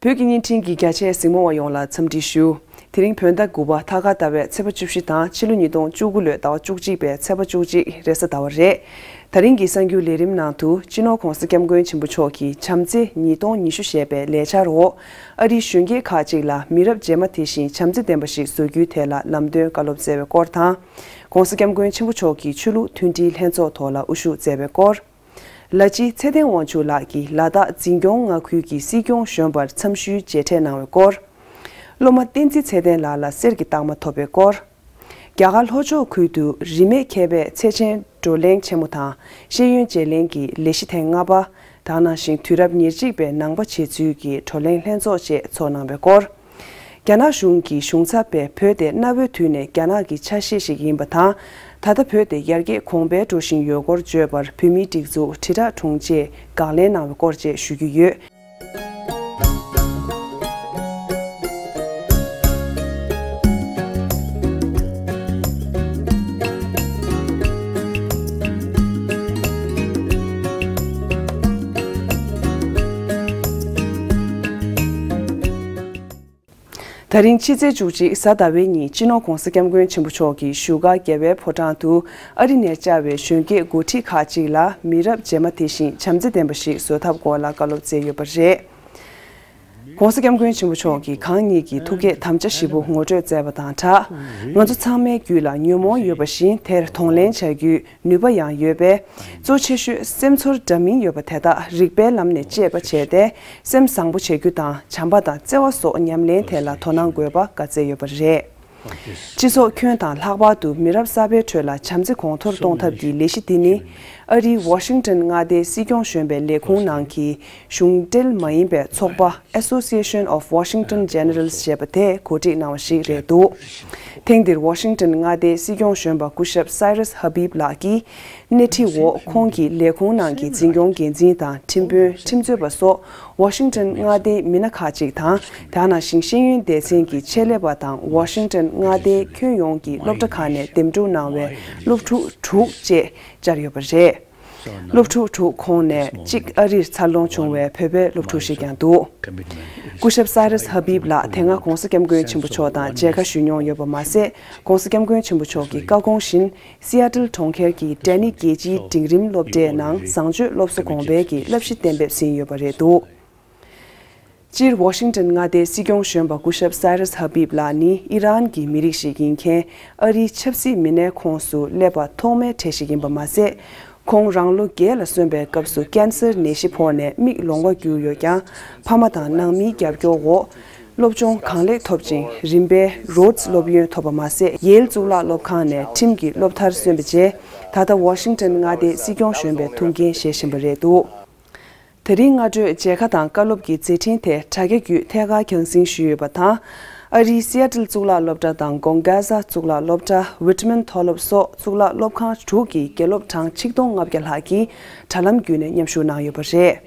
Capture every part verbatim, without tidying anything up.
བོད་ཀྱི་བརྙན་འཕྲིན་གྱི་རྒྱ་ཆེའི་གཟིགས་མོ་བ་ཡོངས་ལ་འཚམས་འདྲི་ཞུ། དེ་རིང་བོད་ཟླ་དགུ་པ་ཐ་སྐར་ཟླ་བའི་ཚེས་པ་བཅུ་བཞི་དང་ཕྱི་ལོ་ཉིས་སྟོང་བཅུ་དགུ་ལོའི་ཟླ་བ་བཅུ་གཅིག་པའི་ཚེས་པ་བཅུ་གཅིག་རེས་གཟའ་ཟླ་བ་རེད། ད་རིང་གི་གསར་འགྱུར་ལས་རིམ་ནང་དུ་སྤྱི་ནོར་༧གོང་ས་༧སྐྱབས་མགོན་ཆེན་པོ་མཆོག་གིས་བྱམས་བརྩེ་ཉིས་སྟོང་ཉི་ཤུ་ཞེས་པའི་ལས་འཆར་འོག་ཨ་རིའི་གཞོན་སྐྱེས་ཁག་ཅིག་ལ་མི་རབས་རྗེས་མ་དེ་བཞིན་བྱམས་བརྩེ་ལྡན་པ་ཞིག་བཟོ་རྒྱུའི་ཐད་ལ་ལམ་སྟོན་བཀའ་སློབ་སྩལ་བའི་སྐོར་དང་། ༸གོང་ས་༧སྐྱབས་མགོན་ཆེན་པོ་མཆོག་གིས་ཆོས་ལུགས་མཐུན་སྒྲིལ་ལྷན་ཚོགས་ཐོག་ལ་དབུ་བཞུགས་སྩལ་བའི་སྐོར། ལ་སྤྱི་ཚེ་བརྟན་དབང་ཕྱུག་ལགས་ཀྱིས་ལ་དྭགས་འཛིན་སྐྱོང་མངའ་ཁུལ་གྱི་སྲིད་སྐྱོང་གཞོན་པར་འཚམས་ཞུའི་མཇལ་འཕྲད་གནང་བའི་སྐོར། སློབ་མ་བསྟན་འཛིན་ཚེ་བརྟན་ལགས་ལ་གསེར་གྱི་རྟགས་མ་ཐོབ་པའི་སྐོར། རྒྱ་གར་ལྷོ་ཕྱོགས་ཁུལ་དུ་རིན་མེད་མཁས་པའི་ཚེ་ཆེན་བགྲོ་གླེང་ཆེན་མོ་དང་ཤེས་ཡོན་བརྗེ་ལེན་གྱི་ལས་གཞི་ཐེངས་ལྔ་པ། དེ་ནང་བཞིན་དུས་རབས་ཉེར་གཅིག་པའི་ནང་པ་བྱེད་ཚུལ་གྱི་བགྲོ་གླེང་ལྷན་ཚོགས་བཅས་ཚོགས་གནང་བའི་སྐོར། རྒྱ་ནག་གཞུང་གི་གཞུང་ཚབ་པས་བོད་དེ་གནའ་བོའི་དུས་ནས་རྒྱ་ནག་གི་ཆ་ཤས་ཤིག་ཡིན་པ་དང་། ད་ལྟ་བོད་དེ་ཡར་རྒྱས་གོང་འཕེལ་འགྲོ་བཞིན་ཡོད་སྐོར་བརྗོད་པར་བོད་མིའི་སྒྲིག་འཛུགས་དྲིལ་བསྒྲགས་དྲུང་ཆེས་དགག་ལན་གནང་བའི་སྐོར་བཅས་ཞུ་རྒྱུ་ཡོད། ད་རིང་ཕྱི་ཚེས་བཅུ་གཅིག་གཟའ་ཟླ་བའི་ཉིན་སྤྱི་ནོར་༸གོང་ས་༸སྐྱབས་མགོན་ཆེན་པོ་མཆོག་གིས་བཞུགས་སྒར་རྒྱལ་བའི་ཕོ་བྲང་དུ་ཨ་རི་ནས་བཅར་བའི་གཞོན་སྐྱེས་འགོ་ཁྲིད་ཁག་ཅིག་ལ་མི་རབས་རྗེས་མ་དེ་བཞིན་བྱམས་བརྩེ་ལྡན་པ་ཞིག་བཟོ་ཐབས་སྐོར་ལ་བཀའ་སློབ་སྩལ་ཡོད་པ་རེད། ༸གོང་ས་༸སྐྱབས་མགོན་ཆེན་པོ་མཆོག་གིས་གང་ཉིད་ཀྱི་ཐུགས་བསྐྱེད་དམ་བཅའ་བཞི་པོ་ངོ་སྤྲོད་མཛད་པ་དང་སྦྲགས། ང་ཚོ་ཚང་མའི་རྒྱུད་ལ་ཉོན་མོངས་ཡོད་པ་བཞིན་དེར་གདོང་ལེན་བྱ་རྒྱུའི་ནུས་པ་ཡང་ཡོད་པས། གཙོ་ཆེ་ཤོས་སེམས་ཚོར་འདྲ་མིན་ཡོད་པ་དེ་དག་རིག་པའི་ལམ་ནས་དཔྱད་པ་བྱས་ཏེ། སེམས་བཟང་པོ་བྱེད་རྒྱུ་དང་བྱམས་པ་དང་བརྩེ་བ་སོགས་ཉམས་ལེན་ཐད་ལ་དོ་སྣང་དགོས་པ་བཀའ་སྩལ་ཡོད་པ་རེད། སྤྱི་ཚོགས་ཁྱོན་དང་ལྷག་པར་དུ་མི་རབས་གསར་པའི་ཁྲོད་ལ་བྱམས་བརྩེ་གོང་མཐོར་གཏོང་ཐབས་ཀྱི་ལས་གཞི་འདི་ནི། ཨ་རིའི་ཝ་ཤིང་ཏོན་མངའ་སྡེའི་སྲིད་སྐྱོང་གཞོན་པའི་ལས་ཁུངས་ནང་གི་གཞུང་འབྲེལ་མ་ཡིན་པའི་ཚོགས་པ་Association of Washington Generals ཞེས་པ་དེས་གོ་སྒྲིག་གནང་བ་ཞིག་རེད་འདུག་ཐེངས་འདིར་ཝ་ཤིང་ཏོན་མངའ་སྡེའི་སྲིད་སྐྱོང་གཞོན་པ་སྐུ་ཞབས་Cyrus Habib ལགས་ཀྱིས། སྣེ་ཁྲིད་འོག་ཁོང་གིས་ལས་ཁུངས་ནང་གི་འཛིན་སྐྱོང་འགན་འཛིན་དང་ཁྲིམས་དཔོན་ཁྲིམས་རྩོད་པ་སོགས་ཝ་ཤིང་ཏོན་མངའ་སྡེའི་མི་སྣ་ཁག་ཅིག་དང་། དེ་ནང་བཞིན་ཤེས་ཡོན་སྡེ་ཚན་གྱི་ཆེད་ལས་པ་དང་ཝ་ཤིང་ཏོན་མངའ་སྡེའི་ཁྱོན་ཡོངས་ཀྱི་སློབ་གྲྭ་ཁག་ནས་འདེམས་སྒྲུག་གནང་བའི་སློབ་ཕྲུག་དྲུག་བཅས་བཅར་ཡོད་པ་རེད། སློབ་ཕྲུག་དྲུག་ཁོངས་ནས་གཅིག་ཨ་རིར་འཚར་ལོངས་བྱུང་བའི་བོད་པའི་སློབ་ཕྲུག་ཞིག་ཀྱང་འདུག་སྐུ་ཞབས་Cyrus Habib ལགས་དེ་སྔ་༸གོང་ས་༸སྐྱབས་མགོན་ཆེན་པོ་མཆོག་དང་མཇལ་ཁ་ཞུས་མྱོང་ཡོད་པ་མ་ཟད། ༸གོང་ས་༸སྐྱབས་མགོན་ཆེན་པོ་མཆོག་གི་བཀའ་དགོངས་བཞིན། སི་ཨ་ཏལ་གྲོང་ཁྱེར་གྱི་ཌན་ནི་རྒྱལ་སྤྱིའི་འབྲིང་རིམ་སློབ་གྲྭའི་ནང་བཟང་སྤྱོད་སློབ་གསོ་གོང་འཕེལ་གྱི་བསླབ་གཞི་གཏན་འབེབས་ཟིན་ཡོད་པ་རེད་འདུག་སྤྱིར་ཝ་ཤིང་ཏོན་མངའ་སྡེའི་སྲིད་སྐྱོང་གཞོན་པ་སྐུ་ཞབས་Cyrus Habib ལགས་ནི་ཨི་རན་གྱི་མི་རིགས་ཤིག་ཡིན་མཁན་ཨ་རིའི་ཆབ་སྲིད་མི་སྣའི་ཁོངས་སུ་སླེབས་པ་ཐོག་མའི་གྲས་ཤིག་ཡིན་པ་མ་ཟད། ཁོང་རང་ལོ་བརྒྱད་ལ་སོན་པའི་སྐབས་སུ་ཀན་སར་ནད་གཞི་ཕོག་ནས་མིག་ལོང་བ་གྱུར་ཡོད་ཀྱང་། ཕ་མ་དང་ནང་མིའི་རྒྱབ་སྐྱོར་འོག་སློབ་སྦྱོང་གང་ལེགས་ཐོབ་ཅིང་། རིམ་པས་རོ་ཌི་སི་སློབ་ཡོན་ཐོབ་པ་མ་ཟད། ཡེལ་གཙུག་ལག་སློབ་ཁང་ནས་ཁྲིམས་ཀྱི་སློབ་མཐར་སོན་པའི་རྗེས། ད་ལྟ་ཝ་ཤིང་ཏོན་མངའ་སྡེའི་སྲིད་སྐྱོང་གཞོན་པའི་ཐུགས་འགན་བཞེས་བཞིན་པ་རེད་འདུག་དེ་རིང་སྔ་དྲོའི་མཇལ་ཁ་དང་བཀའ་སློབ་ཀྱི་མཛད་འཕྲིན་དེ་དྲ་རྒྱ་བརྒྱུད་ཐད་ཀར་རྒྱང་སྲིང་ཞུས་ཡོད་པ་དང་། ཨ་རིའི་སི་ཨ་ཏལ་གཙུག་ལག་སློབ་གྲྭ་དང་གོང་ཀ་ཟ་གཙུག་ལག་སློབ་གྲྭ། ཝི་ཊི་མན་མཐོ་སློབ་སོགས་གཙུག་ལག་སློབ་ཁང་དྲུག་གི་དགེ་སློབ་གྲངས་ཆིག་སྟོང་ལྔ་བརྒྱ་ལྷག་གིས་དྲ་ལམ་བརྒྱུད་ནས་མཉམ་ཞུགས་གནང་ཡོད་པ་རེད།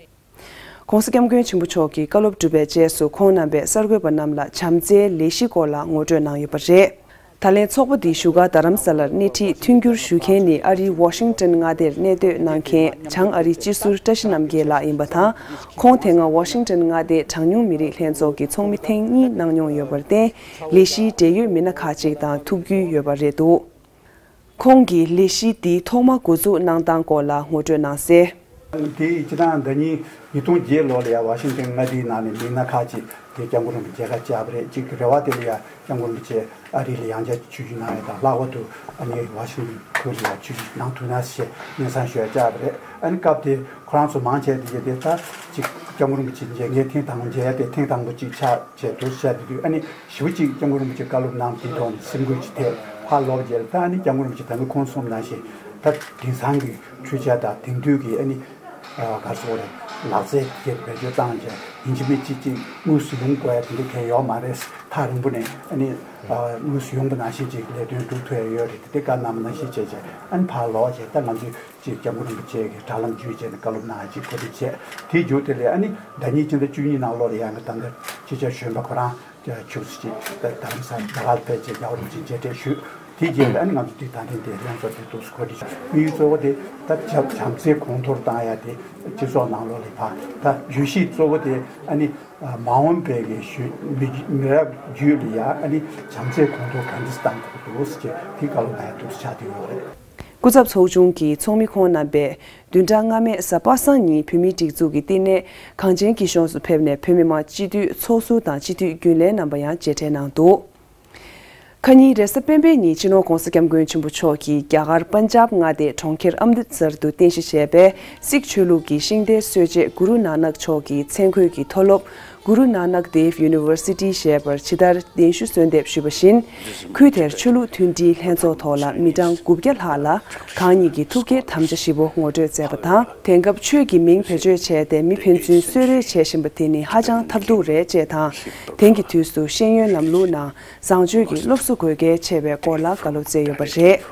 ༸གོང་ས་༸སྐྱབས་མགོན་ཆེན་པོ་མཆོག་གིས་བཀའ་སློབ་གྲུབ་པའི་རྗེས་སུ་ཁོང་རྣམ་པས་གསར་འགོད་པ་རྣམས་ལ་བྱམས་བརྩེའི་ལས་གཞི་སྐོར་ལ་ངོ་སྤྲོད་གནང་ཡོད་པ་རེད། ད་ལན་ཚོགས་པ་འདིའི་བཞུགས་སྒར་རྡ་རམ་ས་ལར་སྣེ་ཁྲིད་མཐུན་འགྱུར་ཞུ་མཁན་ནི་ཨ་རིའི་ཝ་ཤིང་ཏོན་མངའ་སྡེར་གནས་སྡོད་གནང་མཁན་བྱང་ཨ་རིའི་སྤྱི་ཟུར་བཀྲ་ཤིས་རྣམ་རྒྱལ་ལགས་ཡིན་པ་དང་། ཁོང་དེ་སྔ་ཝ་ཤིང་ཏོན་མངའ་སྡེའི་གྲངས་ཉུང་མི་རིགས་ལྷན་ཚོགས་ཀྱི་ཚོགས་མི་ཐེངས་གཉིས་གནང་མྱོང་ཡོད་པར་བརྟེན། ལས་གཞིའི་འབྲེལ་ཡོད་མི་སྣ་ཁག་ཅིག་དང་ཐུག་རྒྱུ་ཡོད་པ་རེད་འདུག་ཁོང་གིས་ལས་གཞི་འདི་ཐོག་མ་འགོ་འཛུགས་གནང་སྟངས་སྐོར་ལ་ངོ་སྤྲོད་གནང་གསལ། དེ་སྤྱིར་བཏང་ཟླ་ཉིན་ཉིས་སྟོང་བརྒྱད་ལོ་ལ་ཡང་ཝ་ཤིང་ཏོན་མངའ་སྡེའི་ནང་ནས་མི་སྣ་ཁག་ཅིག་དེ་སྐྱབས་མགོན་རིན་པོ་ཆེ་མཇལ་ཁ་བཅར་བ་རེད། གཅིག་རེ་བ་དེ་ལ་ཡང་སྐྱབས་མགོན་རིན་པོ་ཆེ་ཨ་རི་ལ་ཡང་བསྐྱར་ཆིབས་བསྒྱུར་གནང་ཡ་དང་། ལྷག་པར་དུ་ཨ་ནི་ཝ་ཤིང་ཏོན་ཁུལ་ལ་ཡང་ཆིབས་བསྒྱུར་གནང་ཐུབ་ན་ཞེས་སྙན་སེང་ཞུ་ཡ་བཅར་བ་རེད། ཨ་ནི་སྐབས་དེ་ཁོ་རང་ཚོ་མང་ཆེ་དེ་ག་དེ་ད་ཅིག་སྐྱབས་མགོན་རིན་པོ་ཆེ་མཇལ་མཁན་ཐེངས་དང་པོ་མཇལ་ཡ་དེ་ཐེངས་དང་པོ་ཅིག་ཆགས་བྱས་འདུག་བཤད་དེ་དུས། ཨ་ནི་ཞེ་པོ་ཅིག་སྐྱབས་མགོན་རིན་པོ་ཆེ་བཀའ་སློབ་གནང་དེའི་ཐོག་ནས་སེམས་འགུལ་ཅིག་ཐེབས། ཕར་ལོག་རྗེས་ལ་ད་ཨ་ནི་སྐྱབས་མགོན་རིན་པོ་ཆེ་ད་གིན་ཁོང་གསུངས་ནང་བཞིན་ད་དེང་སང་གི་འཕྲུལ་ཆས་དང་དེང་དུས་ཀྱི་ཨ་ནི་ག་རེ་ཟེར་དགོས་རེད། ལག་རྩལ་དེ་བེད་སྤྱོད་བཏང་བྱས་ཡིན་གཅིག་མིན་གཅིག་ཅིག་དངོས་སུ་ཡོང་དགོས་ཡ་དེ་འདྲ་གང་ཡོད་མ་རེད། ཐག་རིང་པོ་ནས་ཨ་ནི་དངོས་སུ་ཡོང་པ་ནང་བཞིན་ཅིག་ལས་དོན་སྒྲུབ་ཐུབ་ཡ་ཡོད་རེད། དེ་བཀའ་གནང་བ་ནང་བཞིན་བྱས་བྱས་ཨ་ནི་ཕར་ལོག་བྱས་ད་ང་ཚོས་ཅིག་སྐྱབས་མགོན་རིན་པོ་ཆེ་གི་དྲ་ལམ་བརྒྱུད་བྱས་ནས་བཀའ་སློབ་གནང་ཡ་ཅིག་གོ་སྒྲིག་བྱས། དེའི་མཇུག་དེ་ལས་ཨ་ནི་ཟླ་ཉིན་ཕྱི་ཟླ་བཅུ་གཉིས་ནང་ལོགས་ལ་ཡང་གི་ད་ལྟ་སྤྱི་ཁྱབ་གཞོན་པ་ཁོ་རང་ཆིབས་བསྒྱུར་ཅིག་རྡ་རམ་ས་ལ་རྡ་རམ་ས་ལ་ཕེབས་བྱས་རྒྱལ་བ་རིན་པོ་ཆེ་མཇལ་འཕྲད་ཞུས། དེ་རྗེས་ལ་ཨ་ནི་ང་ཚོ་དེ་ད་ཐེངས་དེ་ལྷན་ཚོགས་དེ་འདུག་གོ་སྒྲིག་དམིགས་ཡུལ་གཙོ་བོ་དེ་ད་བྱམས་བྱམས་བརྩེའི་གོང་མཐོར་བཏང་ཡ་དེ་སྤྱི་ཚོགས་ནང་ལོགས་ལ་ཕར་ད་བརྗོད་གཞི་གཙོ་བོ་དེ་ཨ་ནི་མ་འོངས་པའི་གི་ཞུ་མི་མི་རབས་རྒྱུད་ལ་ཡ་ཨ་ནི་བྱམས་བརྩེའི་གོང་མཐོར་ག་འདྲ་བཏང་དགོས་འདུག་ཟེར་གྱི་དེ་ག་ལ་ང་ཡ་འདུག་ཆགས་བསྡད་ཡོད་རེད། སྐུ་ཚབ་ཚོགས་ཆུང་གི་ཚོགས་མི་ཁོང་རྣམ་པས་བདུན་ཕྲག་སྔ་མའི་གཟའ་པ་སངས་ཉིན་བོད་མིའི་སྒྲིག་འཛུགས་ཀྱི་བསྟི་གནས་གངས་ཅན་སྐྱིད་གཤོངས་སུ་ཕེབས་ནས་བོད་མི་མང་སྤྱི་འཐུས་ཚོགས་ཟུར་དང་སྤྱི་འཐུས་རྒྱུན་ལས་རྣམ་པ་ཡང་མཇལ་འཕྲད་གནང་འདུག་ཁ་ཉིན་རེས་གཟའ་སྤེན་པའི་ཉིན་སྤྱི་ནོར་༧གོང་ས་༧སྐྱབས་མགོན་ཆེན་པོ་མཆོག་གིས་རྒྱ་གར་པན་ཇབ་མངའ་སྡེའི་གྲོང་ཁྱེར་ཨམ་རིད་སར་དུ་རྟེན་གཞི་བྱས་པའི་སིག་ཆོས་ལུགས་ཀྱི་ཤིང་རྟའི་སྲོལ་འབྱེད་གུ་རུ་ནཱ་ནག་མཆོག་གི་མཚན་འཁོད་ཀྱི་མཐོ་སློབ་གུ་རུ་ནཱ་ནག་དེབ་ཡུ་ནི་ཝར་སི་ཊི་ཞེས་པར་ཇི་ལྟར་གདན་ཞུ་གསོལ་འདེབས་ཞུས་པ་བཞིན། ཁུལ་དེར་ཆོས་ལུགས་མཐུན་སྒྲིལ་ལྷན་ཚོགས་ཐོག་ལ་མི་གྲངས་དགུ་བརྒྱ་ལྷག་ལ་གང་ཉིད་ཀྱི་ཐུགས་བསྐྱེད་དམ་བཅའ་བཞི་པོ་ངོ་སྤྲོད་མཛད་པ་དང་། དེང་སྐབས་ཆོས་ཀྱི་མིང་བེད་སྤྱོད་བྱས་ཏེ་མི་ཕན་ཚུན་གསོད་རེས་བྱེད་བཞིན་པ་དེ་ནི་ཧ་ཅང་ཐབས་སྡུག་རེད་ཅེས་དང་། དེང་གི་དུས་སུ་ཤེས་ཡོན་ལམ་ལུགས་ནང་བཟང་སྤྱོད་ཀྱི་སློབ་གསོ་དགོས་གལ་ཆེ་བའི་སྐོར་ལ་བཀའ་སློབ་སྩལ་ཡོད་པ་རེད།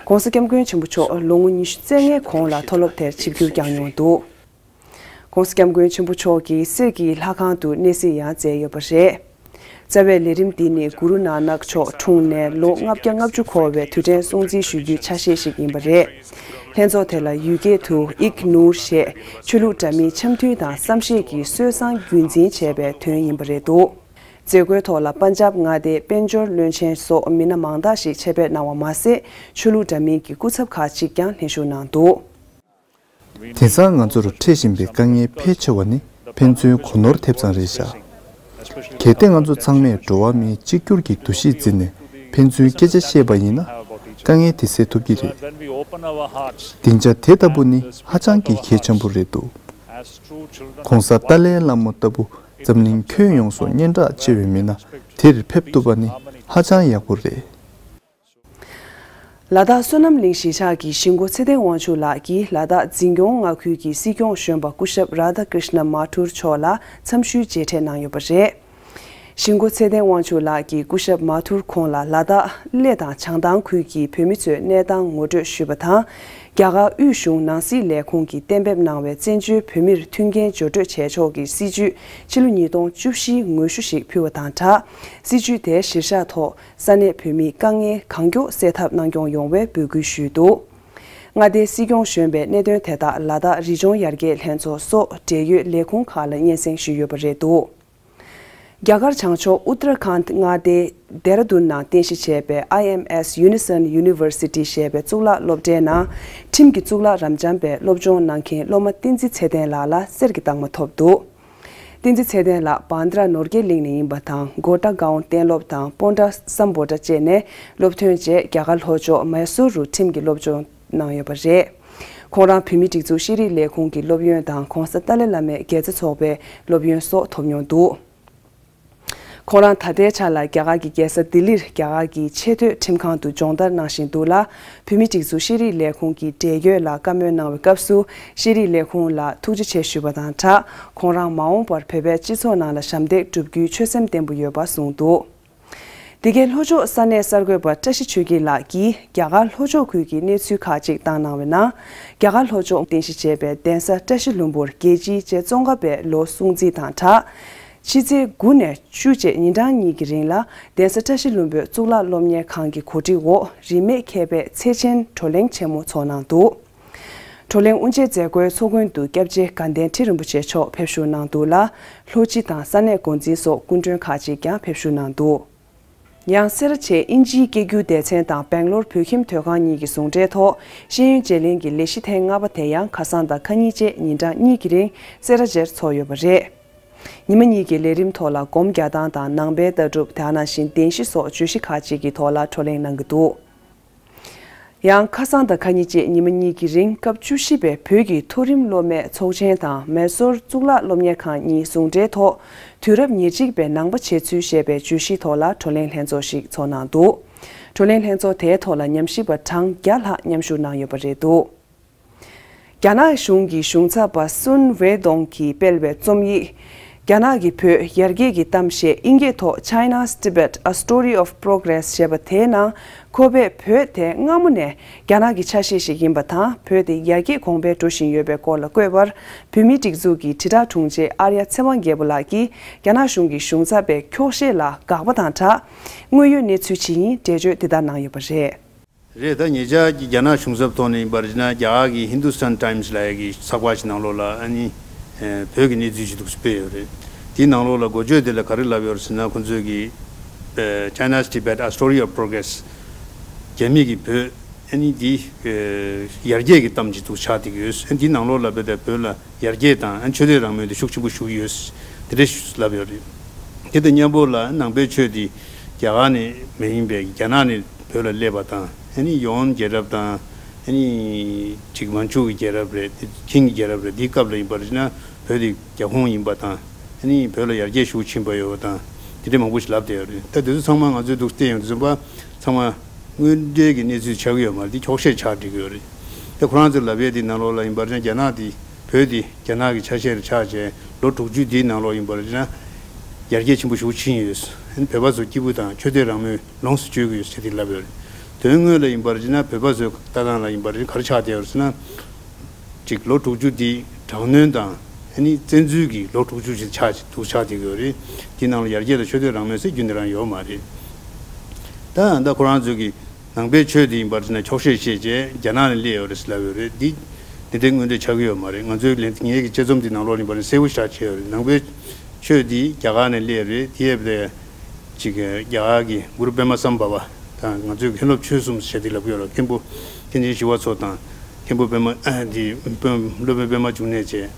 ༸གོང་ས་༸སྐྱབས་མགོན་ཆེན་པོ་མཆོག་ལོ་ངོ་ཉི་ཤུ་རྩ་ལྔའི་གོང་ལ་མཐོ་སློབ་དེར་ཆིབས་བསྒྱུར་བསྐྱངས་མྱོང་འདུག ༸གོང་ས་༸སྐྱབས་མགོན་ཆེན་པོ་མཆོག་གིས་གསེར་གྱི་ལྷ་ཁང་དུ་གནས་གཟིགས་ཡང་མཛད་ཡོད་པ་རེད། རྩ་བའི་ལས་རིམ་འདི་ནི་གུ་རུ་ནཱ་ནག་མཆོག་འཁྲུངས་ནས་ལོ་ལྔ་བརྒྱ་ལྔ་བཅུ་འཁོར་བའི་དུས་དྲན་སྲུང་བརྩི་ཞུ་རྒྱུའི་ཆ་ཤས་ཤིག་ཡིན་པ་རེད། ལྷན་ཚོགས་དེ་ལ་ཡུལ་སྐད་དུ་ཨིག་ནུར་ཞེས་ཆོས་ལུགས་འདྲ་མིན་འཆམ་མཐུན་དང་བསམ་ཤེས་ཀྱི་སྲོལ་བཟང་རྒྱུན་འཛིན་བྱས་པའི་དོན་ཡིན་པ་རེད་འདུག་མཛད་སྒོའི་ཐོག་ལ་པན་ཇབ་མངའ་སྡེའི་དཔལ་འབྱོར་བློན་ཆེན་སོགས་མི་སྣ་མང་དག་ཞིག་ཆེད་ཕེབས་གནང་བ་མ་ཟད། ཆོས་ལུགས་འདྲ་མིན་གྱི་སྐུ་ཚབ་ཁག་ཅིག་ཀྱང་ལྷན་ཞུགས་གནང་འདུག་དེང་སང་ང་ཚོར་འཕྲད་བཞིན་པའི་དཀའ་ངལ་ཕལ་ཆེ་བ་ནི་ཕན་ཚུན་གོ་ནོར་ཐེབས་ཙམ་རེད་བཞག་གལ་ཏེ་ང་ཚོ་ཚང་མས་འགྲོ་བ་མིའི་གཅིག་གྱུར་གྱི་འདུ་ཤེས་འཛིན་ནས་ཕན་ཚུན་སྐད་ཆ་བཤད་པ་ཡིན་ན། དཀའ་ངལ་དེ་སེལ་ཐུབ་ཀྱི་རེད། སྡིངས་ཆ་དེ་ལྟ་བུ་ནི་ཧ་ཅང་གི་གལ་ཆེན་པོ་རེད་འདུག ༸གོང་ས་ཏཱ་ལའི་བླ་མ་ལྟ་བུ་འཛམ་གླིང་ཁྱོན་ཡོངས་སུ་སྙན་གྲགས་ཆེ་བའི་མི་སྣ་དེར་ཕེབས་ཐུབ་པ་ནི་ཧ་ཅང་ཡག་པོ་རེད། ལ་དྭགས་བསོད་ནམས་གླིང་གཞིས་ཆགས་ཀྱི་གཞིས་འགོ་ཚེ་བརྟན་དབང་ཕྱུག་ལགས་ཀྱིས་ལ་དྭགས་འཛིན་སྐྱོང་མངའ་ཁུལ་གྱི་སྲིད་སྐྱོང་གཞོན་པ་སྐུ་ཞབས་རཱ་དྷ་ཀྲིཤ་ན་མ་ཐུར་མཆོག་ལ་འཚམས་ཞུའི་མཇལ་འཕྲད་གནང་ཡོད་པ་རེད། གཞིས་འགོ་ཚེ་བརྟན་དབང་ཕྱུག་ལགས་ཀྱིས་སྐུ་ཞབས་མ་ཐུར་ཁོང་ལ་ལ་དྭགས་གླེ་དང་བྱང་ཐང་ཁུལ་གྱི་བོད་མི་ཚོའི་གནས་སྟངས་ངོ་སྤྲོད་ཞུས་པ་དང་། རྒྱ་གར་དབུས་གཞུང་ནང་སྲིད་ལས་ཁུངས་ཀྱིས་གཏན་འབེབས་གནང་བའི་བཙན་བྱོལ་བོད་མིར་མཐུན་རྐྱེན་སྦྱོར་སྤྲོད་བྱས་ཕྱོགས་ཀྱི་སྲིད་བྱུས་ཕྱི་ལོ་ཉིས་སྟོང་བཅུ་བཞིའི་དངོས་ཞུ་ཞིག་ཕུལ་བ་དང་སྦྲགས། སྲིད་བྱུས་དེའི་གཞིར་བཞག་ཐོག་ས་གནས་བོད་མིའི་དཀའ་ངལ་གང་མགྱོགས་སེལ་ཐབས་གནང་སྐྱོང་ཡོང་བའི་འབོད་སྐུལ་ཞུས་འདུག་མངའ་སྡེའི་སྲིད་སྐྱོང་གཞོན་པས་གནད་དོན་དེ་དག་ལ་དྭགས་རི་ལྗོངས་ཡར་རྒྱས་ལྷན་ཚོགས་སོགས་འབྲེལ་ཡོད་ལས་ཁུངས་ཁག་ལ་སྙན་སེང་ཞུས་ཡོད་པ་རེད་འདུག་རྒྱ་གར་བྱང་ཕྱོགས་ཨུ་ཏར་ཁཱན་མངའ་སྡེའི་ལྡེ་ར་ལྡུན་ནང་རྟེན་གཞི་བྱས་པའི་ཨའི་ཨེམ་ཨེས་ཡུ་ནི་སན་ཡུ་ནི་ཝར་སི་ཊི་ཞེས་པའི་གཙུག་ལག་སློབ་གྲྭའི་ནང་ཁྲིམས་ཀྱི་གཙུག་ལག་རབ་འབྱམས་པའི་སློབ་སྦྱོང་གནང་མཁན་སློབ་མ་བསྟན་འཛིན་ཚེ་བརྟན་ལགས་ལ་གསེར་གྱི་རྟགས་མ་ཐོབ་འདུག་བསྟན་འཛིན་ཚེ་བརྟན་ལགས་བན་དྷ་ར་ནོར་རྒྱས་གླིང་ནས་ཡིན་པ་དང་། གོ་ཊ་གའོན་གཏན་སློབ་དང་པོན་ཊ་སམ་བྷོ་ཊ་བཅས་ནས་སློབ་ཐོན་རྗེས་རྒྱ་གར་ལྷོ་ཕྱོགས་མའི་སོར་རུ་ཁྲིམས་ཀྱི་སློབ་སྦྱོང་གནང་ཡོད་པ་རེད། ཁོང་རང་བོད་མིའི་སྒྲིག་འཛུགས་ཤེས་རིག་ལས་ཁུངས་ཀྱི་སློབ་ཡོན་དང་གོང་ས་ཏཱ་ལའི་བླ་མའི་དགེ་རྩ་ཚོགས་པའི་སློབ་ཡོན་སོགས་ཐོབ་མྱོང་འདུག་ཁོང་རང་ད་ལྟའི་ཆ་ལ་རྒྱ་གར་གྱི་རྒྱལ་ས་ལྡི་ལིར་རྒྱ་གར་གྱི་ཆེས་མཐོའི་ཁྲིམས་ཁང་དུ་སྦྱོང་བརྡར་གནང་བཞིན་འདུག་ལ། བོད་མིའི་སྒྲིག་འཛུགས་ཤེས་རིག་ལས་ཁུངས་ཀྱི་འབྲེལ་ཡོད་ལ་བཀའ་མོལ་གནང་བའི་སྐབས་སུ་ཤེས་རིག་ལས་ཁུངས་ལ་ཐུགས་རྗེ་ཆེ་ཞུས་པ་དང་སྦྲགས། ཁོང་རང་མ་འོངས་པར་བོད་པའི་སྤྱི་ཚོགས་ནང་ལ་ཞབས་འདེགས་བསྒྲུབ་རྒྱུའི་ཆོད་སེམས་བརྟན་པོ་ཡོད་པ་གསུངས་འདུག་འདི་གའི་ལྷོ་ཕྱོགས་ས་གནས་གསར་འགོད་པ་བཀྲ་ཤིས་ཆོས་སྐྱིད་ལགས་ཀྱིས་རྒྱ་གར་ལྷོ་ཕྱོགས་ཁུལ་གྱི་གནས་ཚུལ་ཁག་ཅིག་བཏང་གནང་བའི་ནང་། རྒྱ་གར་ལྷོ་ཕྱོགས་རྟེན་གཞི་བྱས་པའི་གདན་ས་བཀྲ་ཤིས་ལྷུན་པོར་རྒྱལ་སྤྱིའི་རྗེ་ཙོང་ཁ་པའི་ལོ་སྲུང་བརྩི་དང་སྦྲགས། ཕྱི་ཚེས་དགུ་ནས་བཅུ་བཅས་ཉིན་གྲངས་གཉིས་ཀྱི་རིང་ལ་གདན་ས་བཀྲ་ཤིས་ལྷུན་པོའི་གཙུག་ལག་སློབ་གཉེར་ཁང་གི་གོ་སྒྲིག་འོག་རིས་མེད་མཁས་པའི་ཚེ་ཆེན་བགྲོ་གླེང་ཆེན་མོ་ཚོགས་གནང་འདུག་བགྲོ་གླེང་དབུ་འབྱེད་མཛད་སྒོའི་ཚོགས་མགོན་དུ་སྐྱབས་རྗེ་དགའ་ལྡན་ཁྲི་རིན་པོ་ཆེ་མཆོག་ཕེབས་བཞུགས་གནང་འདུག་ལ། ལྷོ་སྤྱི་དང་ས་གནས་འགོ་འཛིན་སོགས་སྐུ་མགྲོན་ཁག་ཅིག་ཀྱང་ཕེབས་བཞུགས་གནང་འདུག་ཡང་སེ་ར་བྱེས་དབྱིན་ཇིའི་སྐད་སྒྱུར་སྡེ་ཚན་དང་སྦེང་ལོར་བོད་ཁྱིམ་དོན་ཁང་གཉིས་ཀྱི་ཟུང་འབྲེལ་ཐོག་ཤེས་ཡོན་བརྗེ་ལེན་གྱི་ལས་གཞི་ཐེངས་ལྔ་པ་དེ་ཡང་ཁ་སང་དང་ཁ་ཉིན་བཅས་ཉིན་གྲངས་གཉིས་ཀྱི་རིང་སེ་ར་བྱེས་ཚོགས་ཡོད་པ་རེད། ཉི་མ་གཉིས་ཀྱི་ལས་རིམ་ཐོག་ལ་སྒོམ་རྒྱག་སྟངས་དང་ནང་པའི་ལྟ་གྲུབ། དེ་ནང་བཞིན་བདེན་བཞི་སོགས་བརྗོད་གཞི་ཁག་ཅིག་གི་ཐོག་ལ་བགྲོ་གླེང་གནང་གི་འདུག་ཡང་ཁ་སང་དང་ཁ་ཉིན་བཅས་ཉི་མ་གཉིས་ཀྱི་རིང་སྐབས་བཅུ་བཞི་པའི་བོད་ཀྱི་མཐོ་རིམ་སློབ་མའི་ཚོགས་ཆེན་དང་མེ་སོར་གཙུག་ལག་སློབ་གཉེར་ཁང་གཉིས་ཟུང་འབྲེལ་ཐོག་དུས་རབས་ཉེར་གཅིག་པའི་ནང་པ་བྱེད་ཚུལ་ཞེས་པའི་བརྗོད་གཞིའི་ཐོག་ལ་བགྲོ་གླེང་ལྷན་ཚོགས་ཤིག་ཚོགས་གནང་འདུག་བགྲོ་གླེང་ལྷན་ཚོགས་དེའི་ཐོག་ལ་ཉམས་ཞིབ་པ་གྲངས་བརྒྱ་ལྷག་མཉམ་ཞུགས་གནང་ཡོད་པ་རེད་འདུག་རྒྱ་ནག་གཞུང་གི་གཞུང་ཚབ་པ་སུན་ཝེ་ཏོང་གིས་སྤེལ་བའི་རྩོམ་ཡིག་རྒྱ་ནག་གི་བོད་ཡར་རྒྱས་ཀྱི་གཏམ་བཤད། དབྱིན་སྐད་ཐོག་China's Tibet, A Story of Progress ཞེས་པ་དེའི་ནང་། ཁོ་པས་བོད་དེ་སྔ་མོ་ནས་རྒྱ་ནག་གི་ཆ་ཤས་ཤིག་ཡིན་པ་དང་། བོད་དེ་ཡར་རྒྱས་གོང་འཕེལ་འགྲོ་བཞིན་ཡོད་པའི་སྐོར་ལ་བཀོད་པར། བོད་མིའི་སྒྲིག་འཛུགས་ཀྱི་དྲིལ་བསྒྲགས་དྲུང་ཆེ་ཨརྱ་ཚེ་དབང་རྒྱལ་པོ་ལགས་ཀྱིས། རྒྱ་ནག་གཞུང་གི་གཞུང་ཚབ་པའི་འཁྱོག་བཤད་ལ་དགག་པ་དང་སྦྲགས། དངོས་ཡོད་གནས་ཚུལ་ཇི་ཡིན་འགྲེལ་བརྗོད་འདི་ལྟར་གནང་ཡོད་པ་རེད། རེད། ད་ཉེ་ཆར་གྱི་རྒྱ་ནག་གཞུང་ཚབ་ཐོག་ནས་ཡིན་པར་བྱས་ན། རྒྱ་གར་གྱི་Hindustan Times ལབ་ཡ་གི་ཚགས་པར་ཞིག་ནང་ལོགས་ལ། ཨ་ནི་ཨེ་བོད་ཀྱི་གནས་ཚུལ་ཞིག་འདུག་སེ་སྤེལ་ཡོད་རེད། དེའི་ནང་ལོགས་ལ་འགོ་བརྗོད་དེ་ལ་ག་རེ་ལབ་ཡོད་རེད་ཟེར་ན། ཁོང་ཚོས་ཀྱི་ཨེ་China's Tibet, A Story of Progress། རྒྱ་མི་གི་བོད། ཨ་ནི་འདི་ཨེ་ཡར་རྒྱས་ཀྱི་གཏམ་ཅིག་འདུག་ཆགས་བསྡད་ཀྱི་ཡོད། ཨ་ནི་འདིའི་ནང་ལོགས་ལ་བོད་དང་བོད་ལ་ཡར་རྒྱས་དང་། ཨ་ནི་ཆོས་དད་རང་མོས་དེ་ཤུགས་ཆེན་པོ་ཞུགས་ཡོད། དེ་འདྲ་ཞུ་ལབ་ཡོད་རེད། དེ་དང་མཉམ་པོ་ལ་ནང་པའི་ཆོས་དེ་རྒྱ་གར་ནས་མ་ཡིན་པའི་རྒྱ་ནག་ནས་བོད་ལ་སླེབས་པ་དང་། ཨ་ནི་ཡོན་རྒྱལ་རབས་དང་། ཨ་ནི་ཅིག་མན་ཇུ་གི་རྒྱལ་རབས་རེད། དེ་ཆིང་གི་རྒྱལ་རབས་རེད། དེའི་སྐབས་ལ་ཡིན་པར་བྱས་ན་བོད་དེ་རྒྱ་ཁོངས་ཡིན་པ་དང་། ཨ་ནི་བོད་ལ་ཡར་རྒྱས་ཤུགས་ཆེན་པོ་ཡོད་པ་དང་། དེ་འདྲ་མང་པོ་ཞིག་ལབ་བསྡད་ཡོད་རེད། ད་དེ་ཚོ་ཚང་མ་ང་ཚོས་འདུག་བལྟས་ཡོང་དུས་ཙམ་པ། ཚང་མ་དངོས་འབྲེལ་གྱི་གནས་ཚུལ་ཆགས་ཀྱི་ཡོད་མ་རེད། འདི་འཁྱོག་བཤད་ཆགས་བསྡད་ཀྱི་ཡོད་རེད། ད་ཁོ་རང་ཚོས་ལབ་ཡས་དེའི་ནང་ལོགས་ལ་ཡིན་པར་བྱས་ན། རྒྱ་ནག་དེ། བོད་དེ་རྒྱ་ནག་གི་ཆ་ཤས་རེ་ཆགས་བྱས། ལོ་དྲུག་ཅུ་དེའི་ནང་ལོགས་ཡིན་པར་བྱས་ན་ཡར་རྒྱས་ཆེན་པོ་ཞེ་པོ་ཕྱིན་ཡོད། ཨ་ནི་བོད་པ་ཚོ་སྐྱིད་པོ་དང་ཆོས་དད་རང་མོས་ལོངས་སུ་སྤྱོད་ཀྱི་ཡོད་ཟེར་དེ་ལབ་ཡོད་རེད། དོན་དངོས་ལ་ཡིན་པར་བྱས་ན། བོད་པ་ཚོའི་ལྟ་སྟངས་ལ་ཡིན་པར་བྱས་ན་ག་རེ་ཆགས་བསྡད་ཡོད་རེད་ཟེར་ན། ཅིག་ལོ་དྲུག་ཅུ་འདི་དྲག་གནོན་དང་། ཨ་ནི་བཙན་འཛུལ་གྱི་ལོ་དྲུག་ཅུ་ཞིག་ཆགས་འདུག་ཆགས་བསྡད་ཀྱི་ཡོད་རེད། དེའི་ནང་ལ་ཡར་རྒྱས་དང་ཆོས་དད་རང་མོས་ཟེར་རྒྱུ་འདི་རང་ཡོད་མ་རེད། ད་ད་ཁོ་རང་ཚོས་ཀྱི་ནང་པའི་ཆོས་དེ་ཡིན་པར་བྱས་ན་འཁྱོག་བཤད་བྱས་བྱས་རྒྱ་ནག་ནས་སླེབས་ཡོད་རེད་ཟེར་ལབ་ཡོད་རེད། འདི་འདི་འདྲའི་དངོས་འབྲེལ་ཆགས་ཀྱི་ཡོད་མ་རེད། ང་ཚོའི་ལན། ངའི་གི་དཔྱད་རྩོམ་འདི་ནང་ལོགས་ཡིན་པར་གསལ་པོ་ཞེ་དྲག་བྱས་ཡོད་རེད། ནང་པའི་ཆོས་འདི་རྒྱ་གར་ནས་སླེབས་རེད། དེ་ཡས་པ་དེ་ཅིག་རྒྱ་གར་གྱི་གུ་རུ་པདྨ་སམ་བྷ་བ་དང་། ང་ཚོའི་མཁན་སློབ་ཆོས་གསུམ་ཞེས་དེ་ལབ་ཀྱི་ཡོད་རེད། མཁན་པོ་མཁན་ཆེན་ཞི་བ་འཚོ་དང་། མཁན་པོ་པདྨ། ཨ། འདི་སློབ་དཔོན་པདྨ་འབྱུང་གནས་བཅས།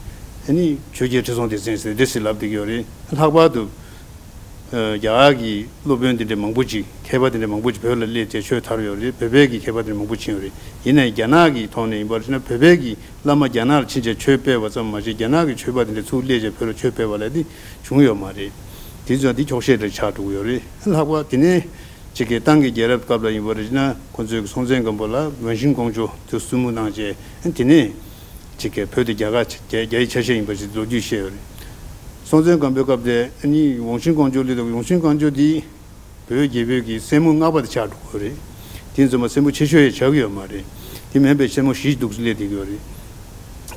ཨ་ནི་ཆོས་རྒྱལ་ཁྲི་སྲོང་ལྡེ་བཙན་ཟེར་འདི་ཟེར་ལབ་བསྡད་ཀྱི་ཡོད་རེད། ལྷག་པར་དུ་རྒྱ་གར་གྱི་སློབ་དཔོན་དེ་འདྲ་མང་པོ་ཅིག་མཁས་པ་དེ་འདྲ་མང་པོ་ཅིག་བོད་ལ་སླེབས་ཏེ་ཆོས་དར་ཡོད་རེད། བོད་པའི་གི་མཁས་པ་དེ་འདྲ་མང་པོ་ཕྱིན་ཡོད་རེད། ཡིན་ནའི་རྒྱ་ནག་གི་ཐོག་ནས་ཡིན་པར་བྱས་ན། བོད་པའི་གི་བླ་མ་རྒྱ་ནག་ལ་ཕྱིན་བྱས་ཆོས་སྤེལ་བ་ཙམ་མ་ཟད། རྒྱ་ནག་གི་ཆོས་པ་དེ་འདྲ་ཚུར་སླེབས་བྱས་བོད་ལ་ཆོས་སྤེལ་བ་ལབ་དེ་བྱུང་ཡོད་མ་རེད། དེ་ཚོ་འདི་འཁྱོག་བཤད་འདྲ་ཆགས་འགྲོ་གི་ཡོད་རེད། ལྷག་པར་དེ་ནས་ཅིག་གི་ཏང་གི་རྒྱལ་རབས་སྐབས་ལ་ཡིན་པར་བྱས་ན། ཁོང་ཚོས་སྲོང་བཙན་སྒམ་པོ་ལ་ཝང་ཤིན་ཀོང་ཇོ་དེ་བཙུན་མོ་གནང་བྱས། དེ་ནས་ཅིག་གི་བོད་དེ་རྒྱ་གར་རྒྱ་རྒྱ་ཡི་ཆ་ཤས་ཡིན་པ་ཞིག་ལོ་རྒྱུས་བཤད་ཡོད་རེད། སྲོང་བཙན་སྒམ་པོའི་སྐབས་དེ་ཨ་ནི་ཝང་ཤིན་ཀོང་ཇོ་སླེབས་འདུག་ཝང་ཤིན་ཀོང་ཇོ་འདི་བོད་རྒྱལ་པོའི་གི་སྲས་མོ་ལྔ་པ་དེ་ཆགས་འགྲོ་གི་རེད། དེ་ཙམ་པ་སྲས་མོ་ཆེ་ཤོས་ཡང་ཆགས་ཀྱི་ཡོད་མ་རེད། དེ་མིན་པའི་སྲས་མོ་བཞི་འདུག་སེ་སླེབས་བསྡད་ཀྱི་ཡོད་རེད།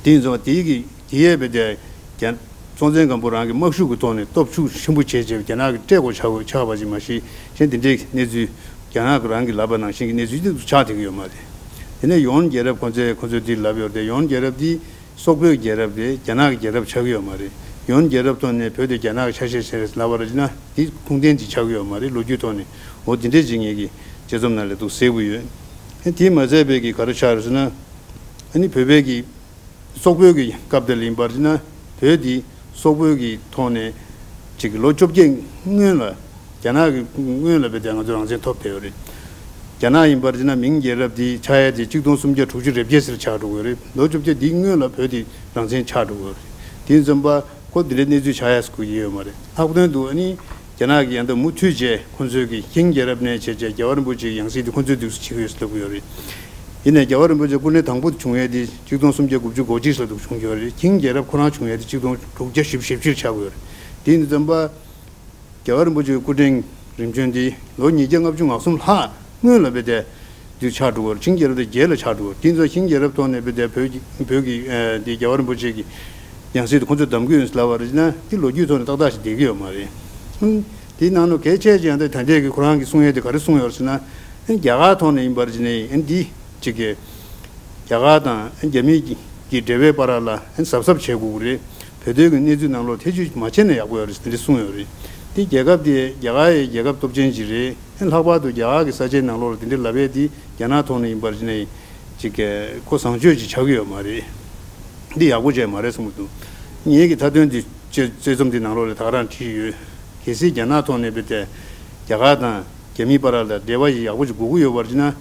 དེ་ཙམ་པ་དེའི་གི་དེ་ཡས་པའི་དེ་རྒྱ། སྲོང་བཙན་སྒམ་པོ་རང་གི་དམག་ཤུགས་ཀྱི་ཐོག་ནས་སྟོབས་ཤུགས་ཆེན་པོ་བྱས་བྱས་རྒྱ་ནག་གི་སྤྲད་དགོས་ཆགས་ཆགས་པ་ཞིག་མ་གཞི། གཞན་དེ་འདྲའི་གནས་ཚུལ་རྒྱ་ནག་གི་རང་གི་ལབ་པ་ནང་བཞིན་གྱི་གནས་ཚུལ་དེ་ཆགས་བསྡད་ཀྱི་ཡོད་མ་རེད། དེ་ནས་ཡོན་རྒྱལ་རབས་ཁོ་ཚོས་ཁོ་ཚོས་འདི་ལབ་ཡོད་རེད། ཡོན་རྒྱལ་རབས་འདི་སོག་པོའི་རྒྱལ་རབས་རེད། རྒྱ་ནག་གི་རྒྱལ་རབས་ཆགས་ཀྱི་ཡོད་མ་རེད། ཡོན་རྒྱལ་རབས་ཐོག་ནས་བོད་དེ་རྒྱ་ནག་གི་ཆ་ཤས་ཤིག་རེད་ལབ་པ་རེད་ན། འདི་ཁུངས་ལྡན་ཅིག་ཆགས་ཀྱི་ཡོད་མ་རེད། ལོ་རྒྱུས་ཐོག་ནས། འོ་འདི་འདྲས་ཅིག་ངེད་ཀྱི་དཔྱད་རྩོམ་ནང་ལ་འདུག་གསལ་པོ་ཡོད། ཨ་ནི་དེས་མ་ཚད་པའི་གི་ག་རེ་ཆགས་རེད་ཟེར་ན། ཨ་ནི་བོད་པའི་གི་སོག་པོའི་གི་སྐབས་དེ་ལ་ཡིན་པར་བྱས་ན། བོད་འདི་སོག་པོའི་གི་ཐོག་ནས་ཅིག་ལོ་བཅོ་བརྒྱད་སྔོན་ལ། རྒྱ་ནག་གི་སྔོན་ལ་བོད་དེ་ང་ཚོ་རང་བཙན་ཐོབ་བསྡད་ཡོད་རེད། རྒྱ་ནག་ཡིན་པར་བྱས་ན་མིང་རྒྱལ་རབས་འདི་ཆགས་ཡ་དེ་གཅིག་སྟོང་སུམ་བརྒྱ་དྲུག་ཅུ་རེ་བརྒྱད་ཟེར་ཆགས་འགྲོ་གི་ཡོད་རེད། ལོ་བཅོ་བརྒྱད་འདིའི་སྔོན་ལ་བོད་དེ་རང་བཙན་ཆགས་འགྲོ་གི་ཡོད་རེད། དེ་ཙམ་པ་ཁོ་འདི་འདྲའི་གནས་ཚུལ་ཆགས་ཡ་ཟེར་དགོས་ཀྱི་ཡོད་མ་རེད། ལྷག་དོན་དུ་ཨ་ནི་རྒྱ་ནག་གིས་ཡང་ད་མུ་མཐུད་བྱས་ཁོང་ཚོས་ཀྱི་ཆིང་རྒྱལ་རབས་ནས་བྱས་བྱས་རྒྱལ་བ་རིན་པོ་ཆེའི་ཡང་སྲིད་དེ་ཁོང་ཚོས་འདུག་སེ་བྱེད་ཀྱི་ཡོད་ཟེར་ལབ་ཀྱི་ཡོད་རེད། ཡིན་ནའི་རྒྱལ་བ་རིན་པོ་ཆེ་སྐུ་ཕྲེང་དང་པོ་དེ་བྱུང་ཡས་དེ་གཅིག་སྟོང་སུམ་བརྒྱ་དགུ་བཅུ་གོ་གཅིག་ལ་འདུག་བྱུང་ཡོད་རེད། ཆིང་རྒྱལ་རབས་ཁོ་རང་བྱུང་ཡས་དེ་གཅིག་སྟོང་དྲུག་བརྒྱ་བཞི་བཅུ་ཞེ་བཞིར་ཆགས་ཀྱི་ཡོད་རེད། དེ་ཡིན་དུས་ཙམ་པ། རྒྱལ་བ་རིན་པོ་ཆེའི་སྐུ་ཕྲེང་རིམ་བྱོན་འདི་ལོ་ཉིས་བརྒྱ་ལྔ་བཅུ་ང་གསུམ་ལྷག་སྔོན་ལ་བོད་དེ་འདི་ཆགས་འགྲོ་གི་ཡོད་རེད། ཆིང་རྒྱལ་རབས་དེ་རྗེས་ལ་ཆགས་འགྲོ་གི་ཡོད་རེད། དེ་ཚོ་ཆིང་རྒྱལ་རབས་ཐོག་ནས་བོད་དེ་བོད་ཀྱི་བོད་ཀྱི་ཨ་དེ་རྒྱལ་བ་རིན་པོ་ཆེ་གི་ཡང་སྲིད་དེ་ཁོ་ཚོས་བདམས་ཀྱི་ཡོད་ཟེར་ལབ་པ་རེད་ན། དེ་ལོ་རྒྱུས་ཐོག་ནས་ཏག་ཏག་ཞིག་བསྡད་ཀྱི་ཡོད་མ་རེད། ཨང་། དེའི་ནང་ལ་གལ་ཆེ་ཅིག་ཡང་ད་ད་ལྟའི་གི་ཁོ་རང་གི་གསུང་ཡས་དེ་ག་རེ་གསུངས་ཡོད་རེད་ཟེར་ན། ཨ་རྒྱ་གར་ཐོག་ནས་ཡིན་པར་བྱས་ནས་ཨ་འདི་ཅིག་གི་རྒྱ་གར་དང་རྒྱ་མི་གི་འབྲེལ་བའི་བར་ལ་གཟབ་གཟབ་བྱེད་དགོས་ཀྱི་རེད། བོད་དོན་གྱི་གནས་ཚུལ་ནང་ལོགས་ཐེ་བྱུས་མ་བྱས་ན་ཡག་པོ་ཡོད་རེད་ཟེར་འདི་གསུངས་ཡོད་རེད། འདི་རྒྱལ་ཁབ་དེ་རྒྱ་གར་ཡི་རྒྱལ་ཁབ་སྟོབས་ཆེན་ཅིག་རེད། ལྷག་པར་དུ་རྒྱ་གར་གྱི་ས་ཆའི་ནང་ལོགས་ལ་དེ་འདྲའི་ལབ་ཡས་འདི་རྒྱ་ནག་ཐོག་ནས་ཡིན་པར་བྱས་ནས་ཅིག་གོ་བཟང་སྤྱོད་ཅིག་ཆགས་ཀྱི་ཡོད་མ་རེད། འདི་ཡག་པོ་བྱས་མ་རེད་བསམ་གྱི་འདུག་ངེད་ཀྱི་མཐའ་དོན་འདི་དཔྱད་དཔྱད་རྩོམ་འདི་ནང་ལོགས་ལ་ད་ག་རང་བྲིས་ཡོད། གལ་སྲིད་རྒྱ་ནག་ཐོག་ནས་བོད་དེ་རྒྱ་གར་དང་རྒྱ་མིའི་བར་ལ་འབྲེལ་བ་ཞིག་ཡག་པོ་ཞིག་དགོས་ཀྱི་ཡོད་པར་བྱས་ན།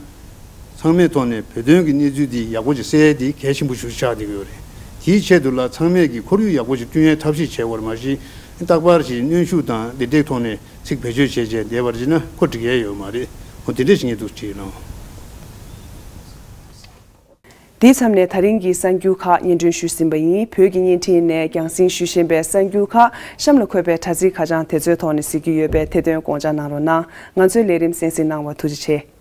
ཚང་མའི་ཐོག་ནས་བོད་དོན་གྱི་གནས་ཚུལ་འདི་ཡག་པོ་ཞིག་གསལ་ཡས་འདི་གལ་ཆེན་པོ་ཞིག་ཆགས་བསྡད་ཀྱི་ཡོད་རེད། དེའི་ཆེད་དུ་ལ་ཚང་མས་ཀྱི་ཁོར་ཡུག་ཡག་པོ་ཞིག་བསྐྲུན་ཡས་ཐབས་ཤེས་བྱེད་དགོས་རེད། མ་གཞི་རྟག་པར་ཞིག་གནོན་ཤུགས་དང་དེ་འདྲའི་ཐོག་ནས་ཚིག་བེད་སྤྱོད་བྱས་བྱས་བསྡད་པར་བྱས་ན་ཁོ་འགྲིག་ཡས་ཡོད་མ་རེད། འོ་དེ་འདྲ་ཞིག་ངས་འདུག་བྲིས་གནང་། དེའི་མཚམས་ནས་ད་རིང་གི་གསར་འགྱུར་ཁག་སྙན་སྒྲོན་ཞུས་ཟིན་པ་ཡིན། བོད་ཀྱི་བརྙན་འཕྲིན་ནས་རྒྱང་སྲིང་ཞུ་བཞིན་པའི་གསར་འགྱུར་ཁག་གཤམ་ལ་འཁོད་པའི་དྲ་ཚིགས་ཁ་བྱང་དེ་ཚོའི་ཐོག་ནས་གཟིགས་རྒྱུ་ཡོད་པས་དེ་དོན་དགོངས་འཇགས་གནང་རོགས་གནང་། ང་ཚོའི་ལས་རིམ་གསན་གཟིགས་གནང་བར་ཐུགས་རྗེ་ཆེ།